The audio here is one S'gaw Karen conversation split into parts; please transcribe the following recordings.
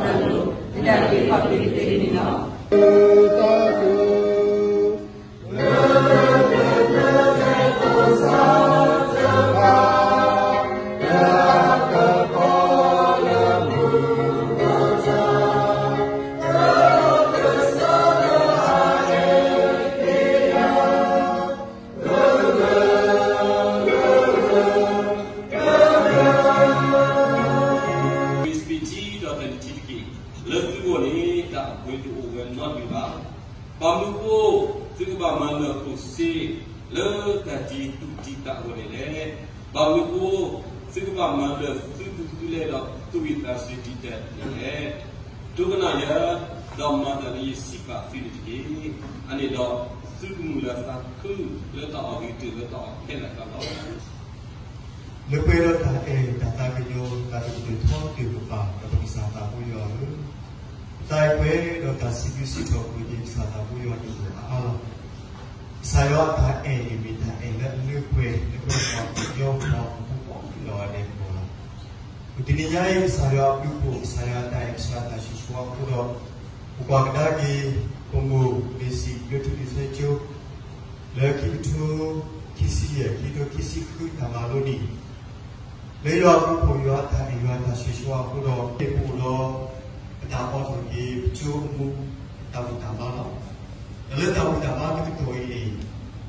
တၢ်က့ၤခီၣ်က့ၤသ့န့ၣ်လီၤ. လၢသုဂီၢ်န့ၣ် တၢ်အပှ့ၤတအိၣ်ဝဲနီတမံၤဘၣ်. ဘၣ်မနုၤအဃိ သုကဘၣ်မၤနၢၤကျိၣ်စ့ လၢတၢ်တံာ်သူၣ်တံာ်သးအဂီၢ်န့ၣ်လဲၣ်. ဘၣ်မနုၤအဃိ သုကဘၣ်မၤနၢၤသုသူၣ်သုလဲဒီး သူၣ်ဝံၣ်သးစူၤဒ်တၢ်န့ၣ်လဲၣ်. ဒိကနၣ်ယၤ, ဒီးမၤတၢ်လၢယစံးဘၣ်သုန့ၣ်တက့ၢ်. အန့ၣ်ဒီး သုကမုာ်လၤသးခု လၢတၢ်အီၣ်ဂ့ၤကတၢၢ်လၢတၢ်အီၣ်ခဲလၢာ်အကျါလီၤ. လၢပှဲၤဒီးတၢ်အဲၣ်တၢ်သးကညီၤ တၢ်ဒိၣ်ကတၢၢ်ထီကတၢၢ်ကပၤ ဒီးပကစၢ်သးဘိယွၤဧၢ, ပသးအံၤပှဲၤဒီးတၢ်စံးဘျုးစံးထီၣ်ပတြၢၤကစၢ်သးဘိယွၤတၢ်အါအါလီၤ. ကစၢ်ယွၤအတၢ်အဲၣ်န့ၣ် မ့ၢ်တၢ်အဲၣ်လၢအလၢပှဲၤ လၢပှဲၤဒီးပှၤကညီပှၤဟီၣ်ခိၣ်ဖိလီၤအါဒဲးကပီၤလီၤ. ပတနံၤညါအံၤ ကစၢ်ယွၤအဘျုးအဖှိၣ် ကစၢ်ယွၤအတၢ်အဲၣ် ကစၢ်ယွၤအတၢ်ဆိၣ်ဂ့ၤအဃိဒီး ပကွၢ်ကဒါက့ၤ ပမိၢ် Nancy လၢထူလံၤဆဲကၠိ လၢခံကထိခံဆံယဲၢ် ခံကထိခံဆံဃု တၢ်မၤလိနံၣ် လၢယွၤအဘျုးအဖှိၣ် ယွၤအတၢ်အဲၣ် ယွၤအတၢ်ဆိၣ်ဂ့ၤအဃိဒီး ပအိၣ်ဒီး ပတၢ်အိးထီၣ်က့ၤ ပကၠိအမူး တၢ်ဘူၣ်တၢ်ဘါလီၤ. ဒီးလၢတၢ်ဘူၣ်တၢ်ဘါတကတီၢ်အံၤန့ၣ် ပဃ့လၢကစၢ်သးဘိယွၤကဆိၣ်ဂ့ၤပှၤ တၢ်ဘူၣ်ထီၣ်ဘါထီၣ်ကစၢ်လၢခီၣ်ထံးကတၢၢ်တက့ၢ်. ကလဲၤတၢ်လၢအဂ့ၢ်အဝီ ပာ်ဘျီပာ်ဒါပာ်လီၤ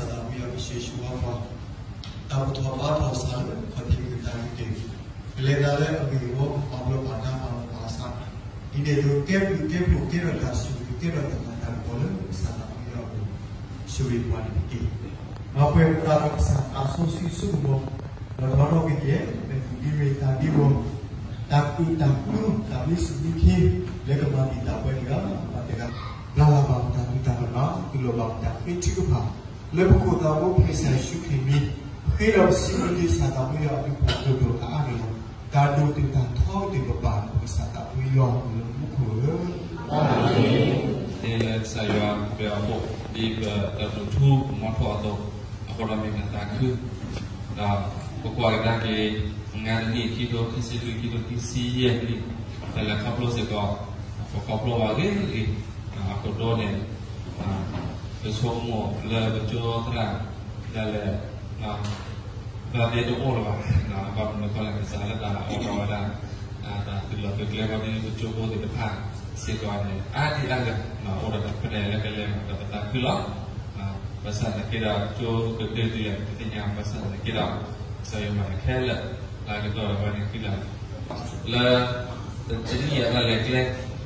ပာ်စး ဒ်န့ၣ်အသိး ကဲဘျုးကဲဖှိၣ်ကဲထီၣ်တၢ်ဆိၣ်ဂ့ၤ ကဲထီၣ်တၢ်မၤတၢ်ကပီၤလၢကစၢ်သးဘိယွၤအပူၤ ဆိၣ်ဂ့ၤပှၤန့ၣ်တက့ၢ်. မၤပှဲၤပသးဒီးကစၢ်သးစီဆှံအစိကမီၤ ဒီးထီထီၣ်က့ၤကဲ ပသူၣ်ဒံရ့ၣ်သးဒံဝီၤ တၢ်ကူၣ်တၢ်ကူၣ် တၢ်မံစူၣ်မံခ့ လၢကမၤဒံးတၢ်ပှဲၤတဂၤဘၣ်တဂၤ လၢ်လၢ်ဘၣ်ပတၢ်သူၣ်တၢ်သးဘၣ် တူၢ်လိာ်ဘၣ်ပတၢ်ဃ့ထုကဖၣ် လၢပခိၣ်သးဘိဖဲကစၢ်ယ့ၣ်ၡူးခရံာ်မံၤ ပဃ့ဒီးပစံးဘျုးက့ၤကစၢ်သးဘိယွၤအဘျုးအဖှိၣ်ဒိၣ်ဒိၣ်အါအါန့ၣ်လီၤ. တၢ်ဒိၣ်တုာ်တၢ်ထီကတၢၢ်ပပၢ် ပကစၢ်သးဘိယွၤလၢမူခိၣ်ဧၢ လၢကစၢ်ယွၤပျဲအီၤဖိ ဒ်ပတၢ်ဒိၣ်ထူပမီၤထီၣ်အသိး အဃိဒီးမ့ၢ်တၢ်သးခု ဒီးပကွၢ်ကဒါက့ၤ မုၢ်နံၤခံကထိခံဆံလွံၢ် ခံကထိခံဆံယဲၢ်နံၣ် တၢ်လဲၤခီဖျိစ့ၢ်ကီး ပခီဖျိဘၣ်ဂ့ၤဂ့ၤ အဃိဒီးန့ၣ် ပဆိကမိၣ်လၢပကၠိသရၣ် ဒၣ်လဲာ် သရၣ်သ့တအိၣ်လၢၤဘၣ် ဘၣ်မနုၤဃိလဲၣ် ကစၢ်လၢတၢ်အိးထီၣ်ဝဲဒၣ် တၢ်သုးလီၢ်သုးကျဲဘၣ်ဒီး ပကၠိဖိသ့ၣ်တဖၣ်စ့ၢ်ကီးန့ၣ် အါဒံအါဂၤ အိၣ်ဒီးတၢ်ခွဲးတၢ်ယာ်လၢကလဲၤဒီးပသးခုလီၤ. ဘၣ်ဆၣ်သနာ်က့ဒီး ကၠိကဒုဒုးယၤ ပသ့ၣ်ညါ ဘၣ်ဆၣ်သနာ်က့ဒီး ကစၢ်ယွၤမၤတၢ်ခဲလၢာ် လၢကတီၢ်ဒီးဝဲန့ၣ်ဃံလၤ လၢ တနံၣ်အတၢ်လဲၤကျဲ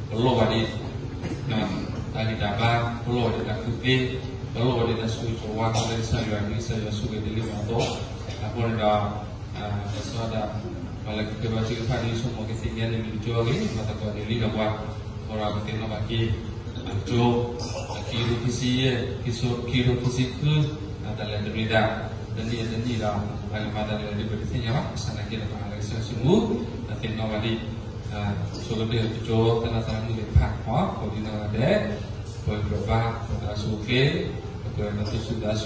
ပလိၣ်ဘၣ်ဒံး တၢ်ဂံၢ်တၢ်ဘါ ပလိၣ်ဘၣ်ဒံးတၢ်ကူၣ်သ့ ပလိၣ်ဘၣ်ဒံးတၢ်ဆိၣ်ဂ့ၤဆိၣ်ဝါ လၢကစၢ်ယွၤ ဒ်ကစၢ်ယွၤဆိၣ်ဂ့ၤတ့ၢ်လံအသိး အဃိန့ၣ်ဒီး တၢ်စီတၢ် ပှၤလၢကဃ့ဘါထုကဖၣ်ဒ်ဆိကမိၣ်ကသ့ၣ်ညါန့ၣ် မ့ၢ်ကၠိအဂ့ၢ် မၤသကိးန့ၢ်လံဒီးပှၤ အဃိဒီးပသ့ၣ်နီၣ်ဘၣ်က့ၤ ကၠိ ခံကထိခံဆံယဲၢ် ခံကထိခံဆံဃု တၢ်လဲၤတရံးဒၣ် တနံၣ်အတနံၣ်ဒီး ပှၤလဲၤမၤတၢ်လဲၤဒ်ပတသ့ၣ်ညါဘၣ် ဘၣ်ဆၣ်သနာ်က့ဒီး ပှၤလၢကစၢ်ယွၤဆိၣ်မူ ပသ့ၣ်နီၣ်ဘၣ်ဒံး ဆိကတၢၢ်ကၠိသရၣ်သရၣ်မုၣ်သ့ၣ်တဖၣ် ကိးဒံနီၢ်ဂၤဒဲး ပှၤကဘၣ် ပတၢ်ဆူၣ်အိၣ်ချ့ ပကမၤသကိးဒီး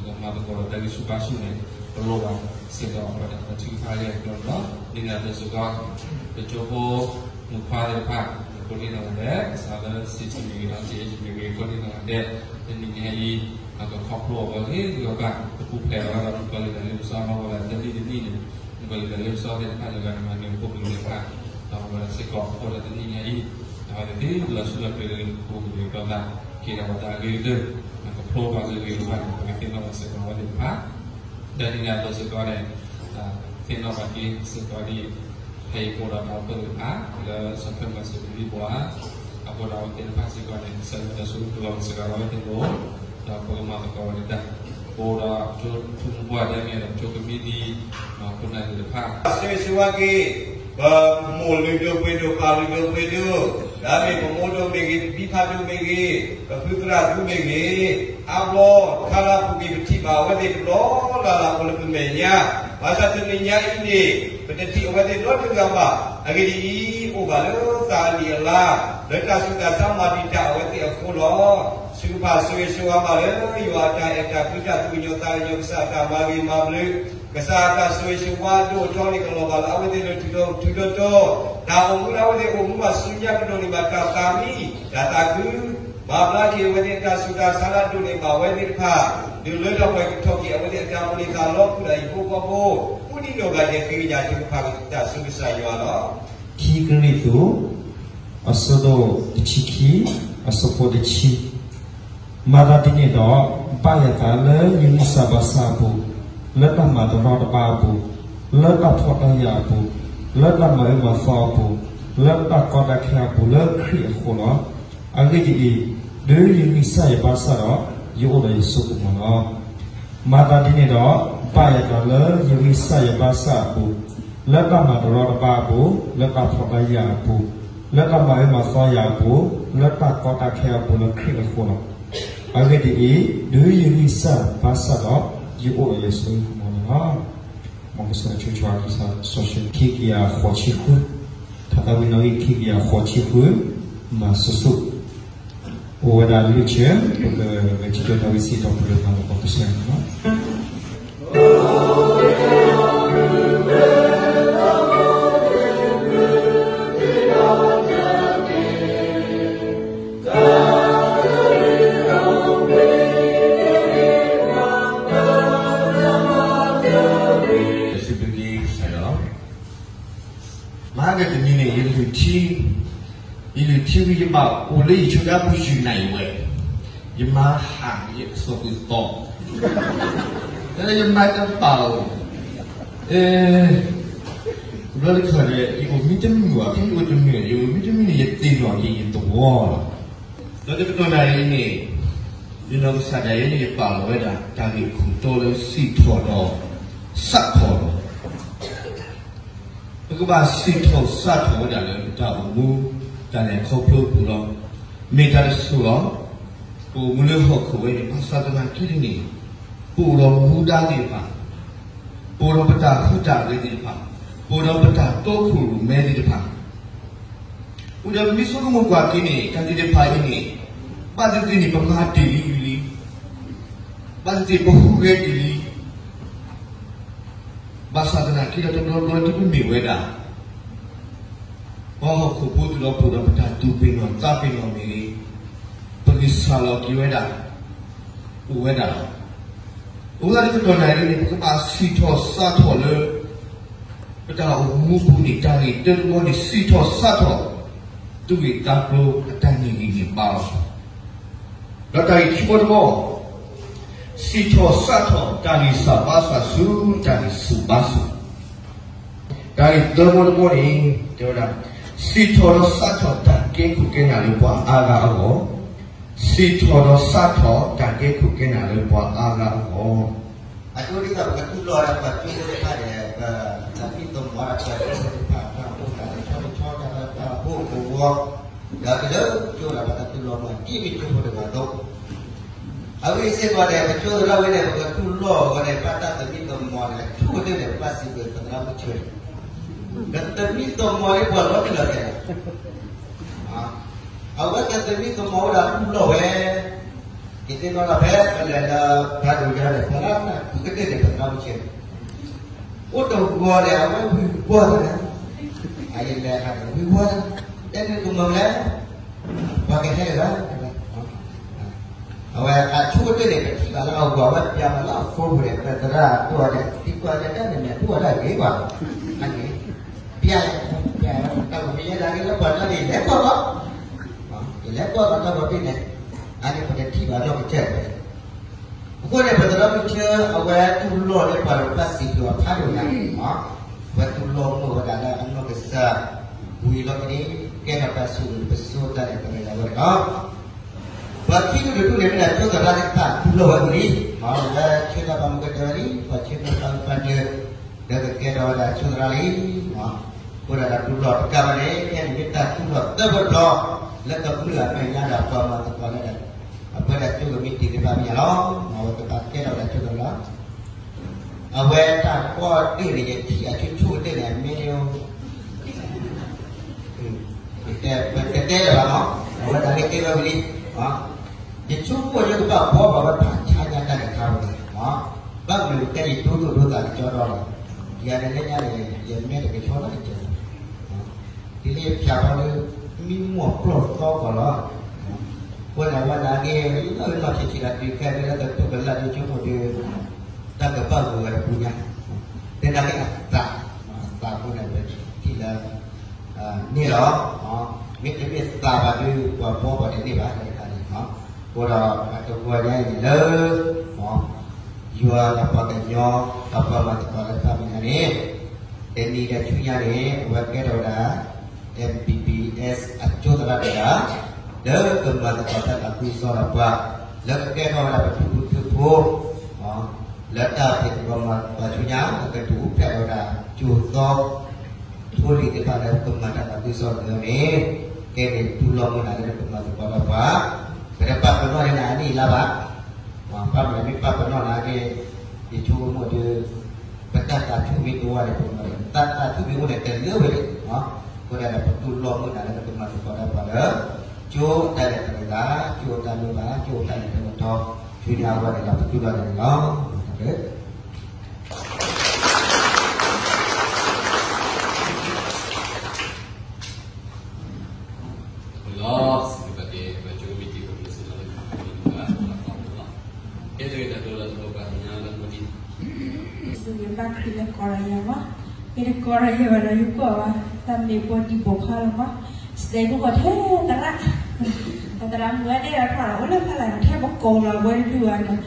တၢ်ဂံၢ်ဆူၣ်ဘါဆူၣ် ပကမၤသကိးဒီးတၢ်ဂံၢ်ဆူၣ်ဘါဆူၣ်န့ၣ် ပလိၣ်ဘၣ်စ့ၢ်ကီး ပတၢ်သးဆူၣ်တဖၣ်လၢအကျိၤန့ၣ်လီၤ. ဒ်န့ၣ်အသိးစ့ၢ်ကီး ပကၠိဖိမုၣ်ခွါသ့ၣ်တဖၣ် ကိးဒံနီၢ်ဂၤဒဲး ကစၢ်လၢ စံးထီၣ်မ့ၢ်ဂ့ၤ အီၣ်က့အ့ၣ်မ့ၢ်ဂ့ၤ ကိးဒံနီၢ်ဂၤဒဲး တနံၤညါအံၤ ပကခီဖျိအီၤဂ့ၤဂ့ၤဘၣ် ပပူၤဖျဲးအီၤဒီး နပှၤလုၢ်တၢ်လၢပစီ မ့ၢ်ဝဲဒၣ်တနံၣ်တနံၣ်န့ၣ် နပှၤလုၢ်တၢ်လၢပစီသ့ၣ်တဖၣ် နဂၤနမၤနၢၤဖိကလုာ်သ့ၣ်တဖၣ် ဒီးပဝဲဒၣ်စ့ၢ်ကီး အဃိဒီးတနံၤညါအံၤ အဝဲသ့ၣ်လီၤဆူလီၤပျံၤလၢပူၤကလုာ်အကျိၤအကျဲ က့ၤဒီးပတၢ်ဂ့ၤကတၢၢ် ကဖျိပှၤဂ့ၤဂ့ၤဘၣ်န့ၣ် ပကသ့ၣ်နီၣ်ဘၣ်စ့ၢ်ကီးအဝဲသ့ၣ်တဖၣ် ဒီးဒ်န့ၣ်အသိးစ့ၢ်ကီးန့ၣ် သ့ၣ်နီၣ်ဘၣ်က့ၤစ့ၢ်ကီးဒ် ဖဲအံၤပအိၣ်ဒီးတၢ်အိၣ်ဖှိၣ်သ့ၣ်တဖၣ် လၢစီၤဖဲမၤစၢၤဒ်ဘိဧါ အဃိဒီးအဝဲသ့ၣ်တဖၣ်စ့ၢ်ကီးန့ၣ် ကစၢ်ယွၤတၢ်ဆိၣ်ဂ့ၤပလီၢ်စ့ၢ်ကီးဒီးအဝဲသ့ၣ်လိၤ ဒီးပကမၤသကိးဝဲဒၣ် ပအိၣ်ဒီးကၠိထူမူဘှၢ်ဒဲးန့ၣ်ဒီးကၠိကမံးဒံး ခိၣ်နၢ်သ့ၣ်တဖၣ် ဆိၣ်ဂ့ၤဆိၣ်ဝါက့ၤ ပမိၢ်လုၢ်ဒိၣ်ပှ့ၤဒိၣ်ပၢ်လုၢ်ဒိၣ်ပှ့ၤဒိၣ် ဒီးမ့ၢ်ပမိၢ်ဒိၣ်မ့ၢ်ဂ့ၤ ပဖံဖးဒိၣ်မ့ၢ်ဂ့ၤ ပဖုသရၣ်ဒူမ့ၢ်ဂ့ၤ အါဘျီ ခါလၢအပူၤကွံာ်ပထံၣ်ဘၣ်အဝဲသ့ၣ်တဘျီလၢ်လၢ် ပလၢပမဲာ်ညါ ဘၣ်ဆၣ်တနံၤညါအံၤန့ၣ် ပတထံၣ်အဝဲသ့ၣ်နီတဂၤဘၣ် အဂ့ၢ်ဒ်အံၤ အိၣ်ဘၣ်လၢသးအနံၣ်အလါ လၢတၢ်ဆူးတၢ်ဆါမၤဒံးတၢ်အဝဲသ့ၣ်အဃိလီၤ. ထုကဖၣ်ဆိၣ်ဂ့ၤဆိၣ်ဝါဘၣ်လၢ ယွၤအတၢ်အဲၣ်တၢ်ကွံတၢ်သူၣ်ကညီၤသးကညီၤ ကစၢ်အတၢ်မၤဂ့ၤမၤဘျုး, ကစၢ်အတၢ်ဆိၣ်ဂ့ၤဆိၣ်ဝါဒိၣ်ထီၣ်န့ၣ် ကလီၤဘၣ်လၢအဝဲသ့ၣ်လၢထူးထူးတီၤတီၤ, တၢ်အိၣ်မူလၢအဝဲသ့ၣ်အိၣ်မူဘၣ်ဆူညါကဒိးန့ၢ်ဘၣ်တၢ်သးမံ, တၢ်သးခု, မၤဘျါက့ၤအဝဲသ့ၣ်အတၢ်ဆူးတၢ်ဆါလၢအဒိးန့ၢ်ဘၣ်အဝဲသ့ၣ်တဖၣ်, ဒုးလၢထီၣ်ပှဲၤကထီၣ်က့ၤအဝဲသ့ၣ်အတၢ်အိၣ်မူလၢသးလီၤပူၤဒီးဟံၣ်ဖိဃီဖိ, ဃုနံၣ်နီၢ်ဂၤဒဲးသ့ၣ်ညါထုကဖၣ်ကစၢ်ဆူကစၢ်ယွၤလီၤ. ခံကရံၣ်သူး အဆၢဒိၣ်တဆံခံ, အဆၢဖိတဆံ မၤသးဒ်န့ၣ်ဒီး, ဘၣ်ယသးလၢယဂံၢ်စၢ်ဘါစၢ်အပူၤ, လၢတၢ်မၤတရီတပါအပူၤ, လၢတၢ်ဖှီၣ်တၢ်ယာ်အပူၤ, လၢတၢ်မၤအၢမၤသီအပူၤ, လၢတၢ်ကီတၢ်ခဲအပူၤ လၢခရံာ်အဃိလီၤ. အဂ့ၢ်ဒ်အံၤ, တုၤယဂံၢ်စၢ်ယဘါစၢ်ဒီး, ယအိၣ်ဒီးယစိကမီၤလီၤ. မၤသးဒ်န့ၣ်ဒီး, ဘၣ်ယသးလၢယဂံၢ်စၢ်ယဘါစၢ်အပူၤ, လၢတၢ်မၤတရီတပါအပူၤ, လၢတၢ်ဖှီၣ်တၢ်ယာ်အပူၤ, လၢတၢ်မၤအၢမၤသီယၤအပူၤ, လၢတၢ်ကီတၢ်ခဲအပူၤ လၢခရံာ်အဃိလီၤ. အဂ့ၢ်ဒ်အံၤ, တုၤယဂံၢ်စၢ်ဘါစၢ်ဒီး, ယအိၣ်ဒီးယစိကမီၤန့ၣ်လီၤ. မ်ကစၢ်ဆိၣ်ဂ့ၤဆိၣ်ဝါက့ၤ စီၤၡံခံကယၤဃိးဆံဃု, ထါသးဝံၣ်နီၣ်ဂံၢ်ခံကယၤဃိးဆံဃု, မၤဆူၣ်ဆူၣ်, အိၣ်ဝဲဒၣ်လွံၢ်ဆၢ, ပကဂဲၤဆၢထၢၣ်နီၣ်ဂံၢ်စံးထီၣ်ပတြၢၤမၤလၤကပီၤကစၢ်န့ၣ်လီၤ. စံးဘျုးက့ၤကစၢ်ယွၤလီၤ. မၤကတနံၤန့ၣ် ယလုၢ်ထံ, ယလုၢ်ထံဝံၤယဘၣ်အိၣ်လၢယဆၢကါပူၤယုၢ်နၤအံၤဝဲ, ယမါဟးယကစီၣ်ကွံာ်သီ, လၢယမါတဘၣ်အိၣ်, ဘျီတခီန့ၣ် ယအိၣ်မံတမုာ်ဘၣ်, ဖဲယအိၣ်တမုာ်န့ၣ် ယအိၣ်မံတမုာ်န့ၣ် ယသ့ၣ်နီၣ်က့ၤယသဝီလီၤ. ဒီးတကတီၢ်နၣ်ရံၣ်န့ၣ်, ယနီၢ်ကစၢ်ဒၣ်ယဲန့ၣ် ယပာ်လီၤဝဲဒၣ် တၢ်ဂ့ၢ်ခိၣ်တီလၢစံးထီၣ်ဒီးစးထီၣ်လီၤ. ပကဘၣ်စံးထီၣ်စးထီၣ်ဝဲဒၣ်လၢပတၢ်အိၣ်မူ, တၢ်လဲၤခီဖျိအပူၤလီၤ. မ့ၢ်တၢ်တစိၢ်လီၤ. ပအိၣ်မူလၢဟီၣ်ခိၣ်ဝဲန့ၣ် ဘၣ်ဆၣ်သနာ်က့န့ၣ်, ပအိၣ်ဒီးမူဒါသ့ၣ်တဖၣ်, ပအိၣ်ဒီးပတၢ်ဟူးတၢ်ဂဲၤသ့ၣ်တဖၣ်, ပအိၣ်ဒီးပတၢ်တီခိၣ်ရိၣ်မဲသ့ၣ်တဖၣ် အိၣ်ဒီးမ့ၢ်ဆိကမိၣ်ကွၢ်က့ၤန့ၣ် တၢ်သ့ၣ်တဖၣ်အံၤန့ၣ်, ဘၣ်သ့ၣ်သ့ၣ်န့ၣ် ပမၤတ့ၢ်လံဝံၤလံ, ဘၣ်သ့ၣ်သ့ၣ်ပဟူးဂဲၤတ့ၢ်လံ, ဘၣ်ဆၣ်သနာ်က့ဒီးတဘျီဘျီဒ်ပမ့ၢ်ဝဲဒၣ် ပှၤဟီၣ်ခိၣ်ဖိသ့ၣ်ဒီး ပအိၣ်ဒီးပတၢ်သူၣ်ပ့ၤနီၣ်သးပ့ၤနီၣ်မ့ၢ်ဂ့ၤ, ပဂံၢ်စၢ်လီၤက့ၤဝဲဒၣ်, အိၣ်ဝဲဒၣ်လီၤ. အဃိသတးဒီးတကတီၢ်နၣ်ရံၣ်န့ၣ် ပကဘၣ်စံးထီၣ်စးထီၣ်လၢ ပတၢ်အိၣ်မူအပူၤန့ၣ် တၢ်ဂ့ၢ်တၢတဘီန့ၣ် စံးထီၣ်စးထီၣ် သူၣ်ဂ့ၢ်သးကျိၤအတၢ်န့ၢ်ဂံၢ်န့ၢ်ဘါလီၤ. ဒီးတၢ်ဂ့ၢ်ခံဘီတဘီ, စံးထီၣ်စးထီၣ်တၢ်ဂံၢ်စၢ်ဘါစၢ်ဆူတၢ်ဂံၢ်ဆူၣ်ဘါဆူၣ်, တၢ်ဂ့ၢ်သၢဘီတဘီန့ၣ် တဲဝဲဒၣ်, စံးထီၣ်ဒီးစးထီၣ်တၢ်ကဲခိၣ်ကဲနၢ်လၢပှၤအါဂၤအဂီၢ်, စံးထီၣ်ဒီးစးထီၣ်တၢ်ကဲခိၣ်ကဲနၢ်လၢပှၤအါဂၤအဂီၢ်. အဒိဒ်သိးပကတူၢ်လိာ်ဒၣ်ပှၤကၠိဖိတဖၣ်ဒီး ပတၢ်မံသမိးဒၣ်ပှၤကၠိဖိတဖၣ် တၢ်အိၣ်ဖှိၣ်တၢ်လၢဆီတဆီ တၢ်လၢတၢ်အိၣ်ဖှိၣ်အဂီၢ်, ဒီးကလၢကၠိဒၣ်ပတၢ်တူၢ်လိာ်မၤတံၢ်မ့ၢ်ကၠိဖိတဂၤ အဂ့ၢ်စ့ၢ်ကီးန့ၣ် ပကၠိသရၣ်ဝဲန့ၣ် ပကတူၢ်လိာ်အဂီၢ်န့ၣ် ဘၣ်တၢ်သမံသမိးန့ၣ် အဆိကတၢၢ်န့ၣ် ပဘၣ်စံးဘျုးပသရၣ်မုၣ်ဆၢ, ကသမံသမိးလၢပှၤလီၤတံၢ်လီၤဆဲးလီၤ. အဝဲကသမံသမိးဝဲဒၣ်တူၢ်လိာ်ဝဲ, ယသ့ၣ်နီၣ်ထီၣ်ဖဲပလဲၤလၢဖးဒိၣ်ညါန့ၣ် ပှၤလၢအဆိကတၢၢ်န့ၣ် ပသရၣ်မုၣ်ဆၢ အိၣ်တဂီၤန့ၣ် အဝဲဝံၤဝီၤသး, အယလဲၤခါန့ၣ် ဝံၤဝီၤသး, တဲန့ၣ်ကမၢလဲၣ်, ပှၤကဟဲလၢၤဘၣ်, အဝဲအဆိကတၢၢ်န့ၣ် ပထံၣ်ဘၣ်လၢအဂီၤ အဝဲပျးဘၣ်လၢအ phone ပူၤန့ၣ် ပသရၣ်ဒိၣ်န့ၣ် သံကွၢ်န့ၣ် တၢ်နမဲာ်ဒိၣ်ဝဲဒၣ်ဂ့ၤဘၣ်, အန့ၣ်, ပျး, ပျး, တၢ်ကမ့ၢ်ယဲဒၣ်ဂ့ၤလၢပှၤတၢ်န့ၣ် လဲၤကွၢ်ဘၣ်, ယလဲၤကွၢ်ဘၣ်တၢ်ဘီဘ့ၣ်န့ၣ်, အန့ၣ်ပတထံၣ်ဘၣ်နီၢ်ကစၢ်ဝဲ အဃိန့ၣ် ပသရၣ်မုၣ်ဆၢ အဝဲတူၢ်လိာ်လၢပှၤတဖၣ်စံးဘျုးအဖးဒိၣ်ညါ, အဝဲတူၢ်လိာ်မုာ်ဝဲဒၣ်လၢအနီၢ်ကစၢ်, ဝံၤလီၤကန့ၣ် ကဲထီၣ်တၢ်ဆိၣ်ဂ့ၤပစိၤတၢ်န့ၣ် ပမ့ၢ်ဒၣ်ဝဲဒီး, ပှၤခံဒူၣ်တဒူၣ်န့ၣ် မ့ၢ်ဒၣ်ကၠိသရၣ်သ့ၣ်တဖၣ်တူၢ်လိာ်ဝဲမုၢ်လံ, လၢဆၢထၢၣ်ပှၤမုၢ်ကတၢၢ်လံ ပှၤဆၢထၢၣ်ပှၤမုၢ်ပှၤတၢၢ်, ဒီးကကဲထီၣ်ဝဲဒၣ်ကၠိသရၣ်လံ, အဃိဒၣ်ဒီးတူၢ်လိာ်တကးဘၣ်န့ၣ် ခဲအံၤမ့ၢ်တၢ်တူၢ်လိာ်သၢဘီတဘီ, လၢကမျၢၢ်အမဲာ်ညါဒီးပှၤမၤသကိးလၢ အပှဲဒၣ်ကၠိကမံးတံာ်သ့ၣ်တဖၣ်မ့ၢ်လီၤ, အဝဲသ့ၣ်တဖၣ်ကဲထီၣ်ဝဲဒၣ်ကၠိသရၣ်လီၤ, အဝဲတၢ်ကီတၢ်ခဲန့ၣ် ယထံၣ်အဆိကတၢၢ်န့ၣ် အမ့ၢ်န့ၣ်, ပကတဲလၢၤဘၣ်နီၤ, အဝဲဒၣ်လၢကဲထီၣ်ဝဲလံ, ယဆိကမိၣ်ယကဘၣ်ဘှီဘၣ်ဝဲဖးဆါညါတၢ်လဲၤခါဝဲန့ၣ်, ဘၣ်မနုၤကဲယဒိသူၣ်ဒိသးကကၠီဒီးလီၤ, ယၤန့ၣ်လၢညါန့ၣ် ယမ့ၢ်တကဆှီလၢကစၢၢ်, ဒ်န့ၣ်ဖျါဘၣ်လၢ မံမီၢ်ပျီၢ်သီကီးလီၤ, အဃိန့ၣ်ဝဲဒၣ်က့ၤ လၢနီၢ်ဆံးဆံးဒီးတုၤခဲဒၣ်လၢကတိၤကလၢ်ဒုးဆိကမိၣ်ဒီး တၢ်ကဘၣ်ဂုၤဝဲတပူၤညါ, သနာ်က့အသး, အသးအဃိန့ၣ် ပထံၣ်လၢ န့ၣ်လီၤ, မ့တမ့ၢ်သးဘၣ်ဒီး ပှၤဘှီဘၣ်တန့ၢ်ဘၣ်တခါန့ၣ်, အဃိဒီးအတဂီၤညါအံၤန့ၣ်လၢ ယွၤဒီးပှၤကညီ ဒီးပှၤမၤသကိးလၢတၢ်မဲာ်ညါန့ၣ်, တနံၤဒီးဆူညါန့ၣ် အဝဲကဲထီၣ်ဝဲဒၣ် MBBS အကၠိသရၣ်တဂၤ လၢကမၤသကိးတၢ်သးခုကစီၣ်ဒီးပှၤ လၢကကဲထီၣ်ဝဲဒၣ်ပဒူၣ်ဖိထၢဖိ လၢတၢ်ဖံးသကိးမၤသကိးဆူညါ လၢကဒုးအိၣ်ဖျဲၣ်ဝဲဒၣ် ကၠိသီ ဖိလံၤသ့ၣ်တဖၣ်လၢကမၤတၢ်သးခုကစီၣ်န့ၣ်, ကဲန့ၣ်တူၢ်လိာ်မုာ်နၤလၢနကမၤသကိးဒီးပှၤ, ပတပာ်ပနီၣ်လၢနၤအနံၣ်အလါဘၣ်, ဘၣ်မနုၤမ့ၢ်ပာ်ပနီၣ်နၤက့ၤ, ယဆိကမိၣ်ဒီး ပတၢ်သးဆူၣ်မ့ၢ်တအိၣ်န့ၣ် ပမၤတၢ်သးဆူၣ်မ့ၢ်အိၣ်န့ၣ် တလၢဝဲန့ၣ်, အဃိဒၣ်ဒီးပတူၢ်လိာ်မုာ်နၤလၢနကမၤသကိးဒီးပှၤလၢ ကၠိတၢ်လဲၤတၢ်က့ၤသး, ကၠိတၢ်လိၣ်ဘၣ်, ကၠိတၢ်လဲၤတၢ်ကတီၤ, ဆူညါအဂီၢ်န့ၣ်ဒီးပတူၢ်လိာ်နၤန့ၣ်လီၤ. လီၤ, ကဲတဂ့ၤတၢ်ဒိလၢတလိၣ်ဘၣ်သ့ၣ်ညါလၢမူဒံး, ယဘၣ်ခရံာ်လၢကီးရၤယၤမး, ယတကီးရၤယၤဘၣ်ဒီးယကွၢ်ဘၣ်, တၢ်မ့ၢ်ဘီဒံးဘီဖးလီၤမး, စတဲာ်ကိၢ်ကီးထဲသရၣ်, ပသရၣ်မုၣ်ဝဲဒၣ်ဖးလီၤ အိၣ်လၢဖးလၢ်ထဲပကိးလီၤ အဝဲတဒူၣ်ဘၣ်ဒီး,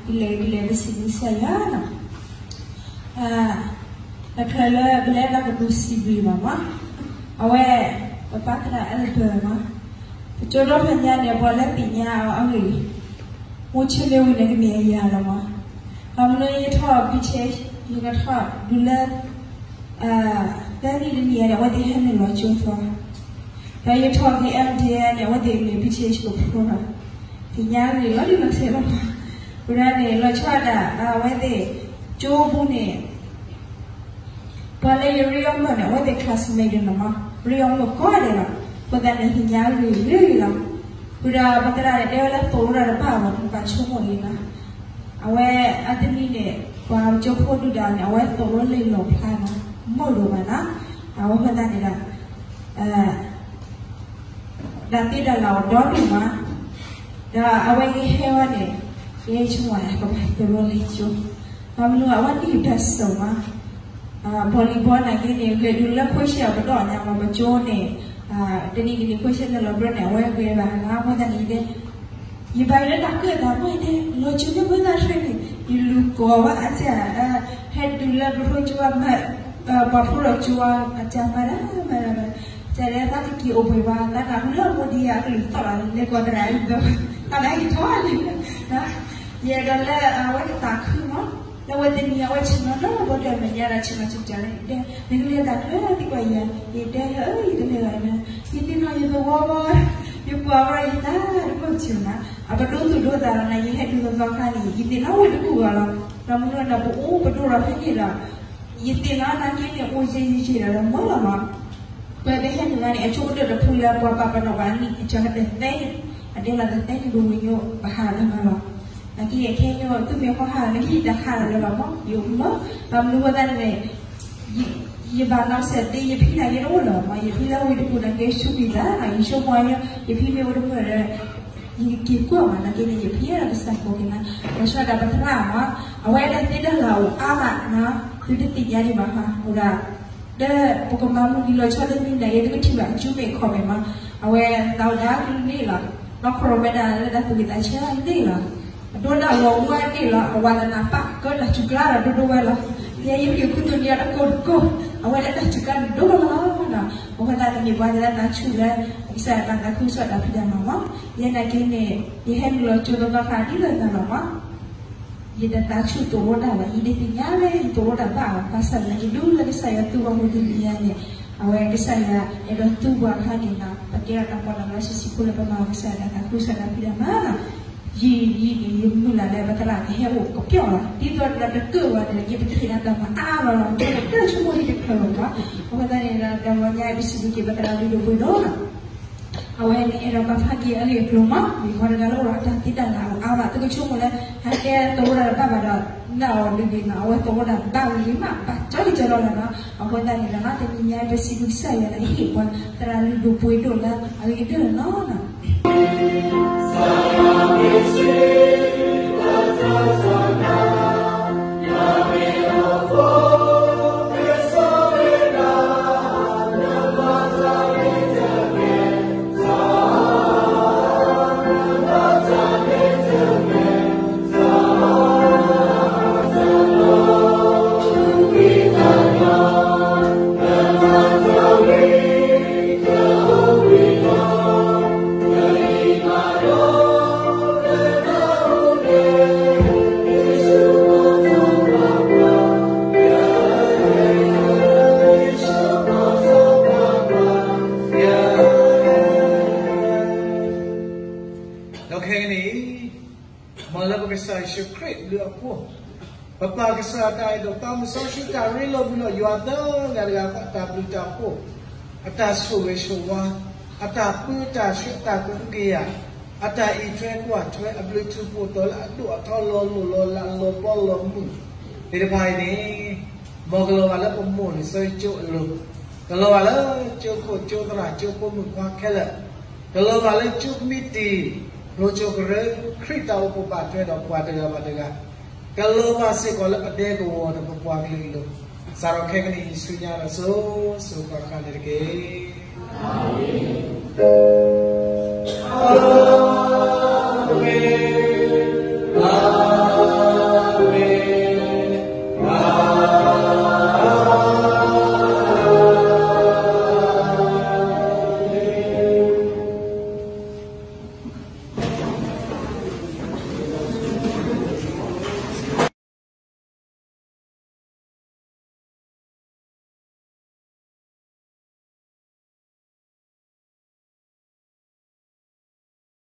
ဒ်လဲၣ်ဒ်လဲၣ်ပစံးဘျုးကစၢ်ယွၤနီၤ တချုးလၢပလဲၤလၢကသူစံးဘျုးဘၣ်မး, အဝဲ ပပၢ်သရၣ်အဲလၢဘၢၣ်မး, ပကၠိဒီဖျၢၣ်ညါန့ၣ် ပှၤလၢသ့ၣ်ညါအီၤအဂ့ၢ်, မိၢ်ဆ့မ့ၢ်ဝံၤန့ၣ်ကမ့ၢ်အယၤလီၤမး, ဘၣ်မနုၤယထီၣ် ဘီၣ်ဆ့, ယကထီၣ်ဒုးလၢ သၢနံၣ်တနံၣ်န့ၣ် အဝဲသ့ၣ်ဟဲနုာ်လီၤကၠိသီ, ဒီးယထီၣ်က့ၤ MDL န့ၣ် အဝဲသ့ၣ်မ့ၢ် ဘီၣ်ဆ့ ကဖိနီၤ, သ့ၣ်ညါအဂ့ၢ်လီၤတံၢ်လီၤဆဲးလီၤမး, ဝဲဒၣ်န့ၣ် လီၤဆီဒၣ်တၢ် အဝဲသ့ၣ် ကၠိပူၤန့ၣ် ပှၤလၢယရ့အီၤမုာ်န့ၣ် အဝဲသ့ၣ် classmate ဒၣ်လီၤမး, ရ့အီၤမုာ်ကိးဂၤဒဲးလီၤ, အဃိသတးန့ၣ် သ့ၣ်ညါအဂ့ၢ်ဂ့ၤလီၤ, ဝဲဒၣ်ပသရၣ်န့ၣ် တဲဝဲလၢသိၣ်လိတၢ်တဘၣ်ဘၣ် ပဘၣ်ဆိကမိၣ်လံနီၤ, အဝဲအတနံၤန့ၣ် ပှၤကၠိဖိဒုၣ်ဒါန့ၣ် အဝဲသိၣ်လိလံာ်လီၤဖျါနီၤ, မုာ်ဒိၣ်မးနီၤ, အဃိသတးန့ၣ်ဒီး ဒ်သ့ၣ်ဒၣ်လၢအီၤဒီဒူၣ်မး, ဒီးအဝဲကဟဲဝဲန့ၣ် ကဟဲဆိကမိၣ် ကဘၣ်သိၣ်လိလံာ်ကၠိ, ဘၣ်မနုၤအဝဲန့ၣ်တၢ်စိၣ်မး, ဘီလံၤဘီနာ်က့န့ၣ် ဂဲၤဒုးလၢခွဲးဆံးအပတီၢ်ညါမး ပကၠိန့ၣ်, တနံၤတနံၤခွဲးဆံးန့ၣ်လီၤဘျီန့ၣ် အဝဲဂဲၤဘၣ်လၢအဃိသတးန့ၣ် ယတဲ ယဘၣ်ယလၢတၢ်ကၢၣ်တၢ်မ့ၢ်တဲ လီၤကၠိန့ၣ်ဖိသၣ်ထွဲန့ၣ် ယလူၤကိးဝဲအစၢ်, ဟဲတုၤလၢပဖိကၠိဝဲမး, ပှၤဖိလီၤကၠိဝဲ အစၢ်မၤဒၣ်မၤဒၣ်မး, စၢ်လၢသးတက့ၤအိၣ်ဘှံးဘၣ် သးနၢ်ဟူလၢအမိၢ်ဒံးယၤအကလုၢ်သီၣ်လီၤ လဲၤကိးသရၣ်အံၤဘၣ်, သးနၢ်ဟူထီၣ်န့ၣ်, ယအဲၣ်ဒိးလၢအဝဲကသးခုမး, လၢဝဲတနံၤအဝဲဆ့ၣ်နီၤလၢဘီဒၢမဲာ်ညါဒီးဆ့ၣ်နီၤဆ့ၣ်ကၢ်န့ၣ် တဲ နကလဲၤတၢ်ချၢသံကွၢ်ယၤ, ယတဲ ယတလဲၤဘၣ်နၤ, ယသ့ၣ်နီၣ်ယသဝီဘီ, ယကွၢ်ဝဲယသးတဘၣ်ဆ့ၣ်နီၤ, အပဒိသူၣ်ဒိသးလီၤနၤ ယဟဲဒုးသီသီခါန့ၣ် ယသ့ၣ်နီၣ်ဝဲတကူၣ်ဂီၤလီၤ, ဒီးမနုၤဒီးပအိၣ်ပဒိၣ်ဒီးဖဲန့ၣ်ဒီး ယသ့ၣ်နီၣ်နာ်က့န့ၣ် အိၣ်ယဲၢ်ယဲၢ်ဒီးမုာ်လီၤမး, ပှၤတဟဲနုာ်ဂၤန့ၣ် အဆိကတၢၢ်တဖုလၢပှၤပာ်ပနီၣ်ပှၤအနံၣ်အကၢၢ်ကတၢၢ်သၢနံၣ်, အဒဲလီၤတသၢနံၣ်ဒီးဝံၤညိပဟးလၢမးလီၤ, နာ်က့ခဲညိသူၣ်မ့ၢ်ဟီဟးနကဟံၣ်တၢ်ခးလၢလီၤမး, ယမုာ်, ဘၣ်မနုၤဃိသတးန့ၣ် ယဘၣ်နီၣ်စဲးသ့ ယဖံနာ်က့တအိၣ်လၢၤမး, ယဖံလၢဝ့ၢ်တကူၣ်နာ်က့ဆူးကွံာ်သးနီၤ, ယဆိကမိၣ် ယဖံမ့ၢ်အိၣ်တမုာ်ဒီး ယကက့ၤကွၢ်မး, နာ်က့န့ၣ် ယဖံဒီးကစၢ်ကိးက့ၤနၤ, လီၤဆီဒၣ်ပသရၣ်မး, အဝဲဒၣ်သ့တၢ်လၢအိၣ်အါမးနီၤ, သုတသ့ၣ်ညါဒံးဘၣ်ဟး, အိၣ်ဒၣ် ဒီးပကမၤမုၢ်နံၤလီၤဆီတနံၤန့ၣ် ယတကထံၣ်ဘၣ်အစုမ့ၢ်ခီၣ်မဲာ်မး, အဝဲသးဝဲဒၣ်ကလုၢ်န့ၣ်လီၤ, ဒီးခီၣ်မဲာ်ဒၣ်လၢတၢ်သူၣ်က့ၣ်သးဆၢန့ၣ်လီၤ, အဒိဒၣ်ဂီၤမူန့ၣ်လီၤ, အဝဲသနာ်ပၢ်ကၢတၢ်စူၤကျါဒီးဒိဒိဝဲလီၤ, ယဲယဖံးခူသူၣ်န့ၣ်တကိးတကိး, အဝဲလၢတၢ်စူၤကျါန့ၣ်ဒိဒိဝဲလီၤ, အဃိသတးန့ၣ်မ့ၢ်ပှၤလၢတၢ်ဆူၣ်လၢ ကစၢ်ယွၤတၢ်သးခုကစီၣ်တၢ်ဖံးတၢ်မၤမး, ယဲနာ်က့န့ၣ် ယဟဲနုာ်လီၤကၠိသီသီခါဒ်သိးသးလီၤမး ယတသးဆူၣ်သိၣ်လိတၢ်ဘၣ်, ယတသ့ၣ်ညါလၢယသိၣ်လိတၢ်ဘၣ်ဘၣ်, ဘၣ်ဆၣ်သနာ်က့ဒ်လၢကစၢ်ယွၤသူဘၣ်မူတနံၤညါန့ၣ်, အဝဲကစၢ်ယွၤအဲၣ်ဒိးသူပှၤအခါန့ၣ်နီၤ, ပကဲထီၣ်တၢ်ပီးတၢ်လီဆံးဆံးဖိလၢပမၤအီၤကစၢ်ယွၤတၢ်သးခုကစီၣ်တၢ်ဖံးတၢ်မၤနီၤ, ယံာ်ယံာ်န့ၣ် ယမုၢ်လၢ်လၢပသရၣ်ကဟဲအိၣ်ကပျီၢ်လီၤ, ဒ်သိးဒီးတကၢၣ်ဝဲန့ၣ် ယပတဟ့ၣ်နၤတၢ်မၤအါလီၤလီၤ, ယတဆိကမိၣ်ဒ်တဖျၢၣ်လီၤဘၣ်, အဃိသတးန့ၣ်ဒီး တၢ်လီၤညါအံၤပစံးဘျုးက့ၤပသရၣ်ဒိၣ်ဒိၣ်ပှဲၤဒိၣ်နီၤ အဝဲန့ၣ်အဲၣ်ဒိးပာ်ဖျါက့ၤအဂ့ၢ်အကျိၤမး, မ့ၢ်မီတဂၤလၢအိၣ်ဒီးတၢ်သ့တၢ်လၢအအိၣ်အါဘၣ်, သုကဆိကမိၣ်လၢ ဟဲကဲသဝီဒၣ်တဘၣ်ဘၣ်ဒီး နအီၤဒုးဂ့ၤနီၤ, အဝဲသဝီဒၣ်ဘၣ်ဝံၤမး ဘၣ်ကၠီလံကၠီလီၤလီၤနီၤ. အဃိသတးန့ၣ်ဒီး တနံၤညါပစံးဘျုးကစၢ်ယွၤလၢအဟ့ၣ်ပှၤသရၣ်လုၢ်ဒိၣ်ပှ့ၤဒိၣ်လၢအဂ့ၤကတၢၢ်နီၤ. ဒီးခဲကနံၣ်အံၤ မ်လၢပကစၢ်ယ့ၣ်ၡူးခရံာ်အဘျုးအဖှိၣ်, ပပၢ်ကစၢ်တၢ်အဲၣ်ဒိးသးမုၢ်စီဆှံ တၢ်ရ့လိာ်မုာ်လိာ်ယွၤသၢဂၤတဂၤဃီ အတၢ်ဘျုးတၢ်ဖှိၣ်, အတၢ်ဆိၣ်ဂ့ၤဆိၣ်ဝါ, အတၢ်ပၢတၢ်ဆှၢ အတၢ်ကဟုကယာ်, အတၢ်အံးထွဲကွၢ်ထွဲ အဘျုးထူးဖှိၣ်တီၤလၢအဒိၣ်အထီလီၤလိၢ်လီၤလးလီၤဘီလီၤမုၢ် သ့ၣ်တဖၣ်အံၤန့ၣ်, မ်ကလီၤဘၣ်လၢပမိၢ်လံာ်စီဆှံကၠိအလိၤ, ကလီၤဘၣ်လၢကၠိခိၣ်ကၠိသရၣ်ကၠိဖိမုၣ်ခွါခဲလၢာ်, ကလီၤဘၣ်လၢကၠိကမံးတံာ် ဖျိကၠိကရၢ ခရံာ်တၢ်အိၣ်ဖှိၣ်ဘၣ်ထွဲဒီးပှၤတဂၤဘၣ်တဂၤ, ကလီၤဘၣ်စ့ၢ်ကီးလၢပဒဲကဝီၤဒီးပပှၤကလုာ်အလိၤ, စးထီၣ်ခဲကနံၣ်အံၤဆူညါဒီးစိၤစိၤဃၣ်ဃၣ်န့ၣ်တက့ၢ်.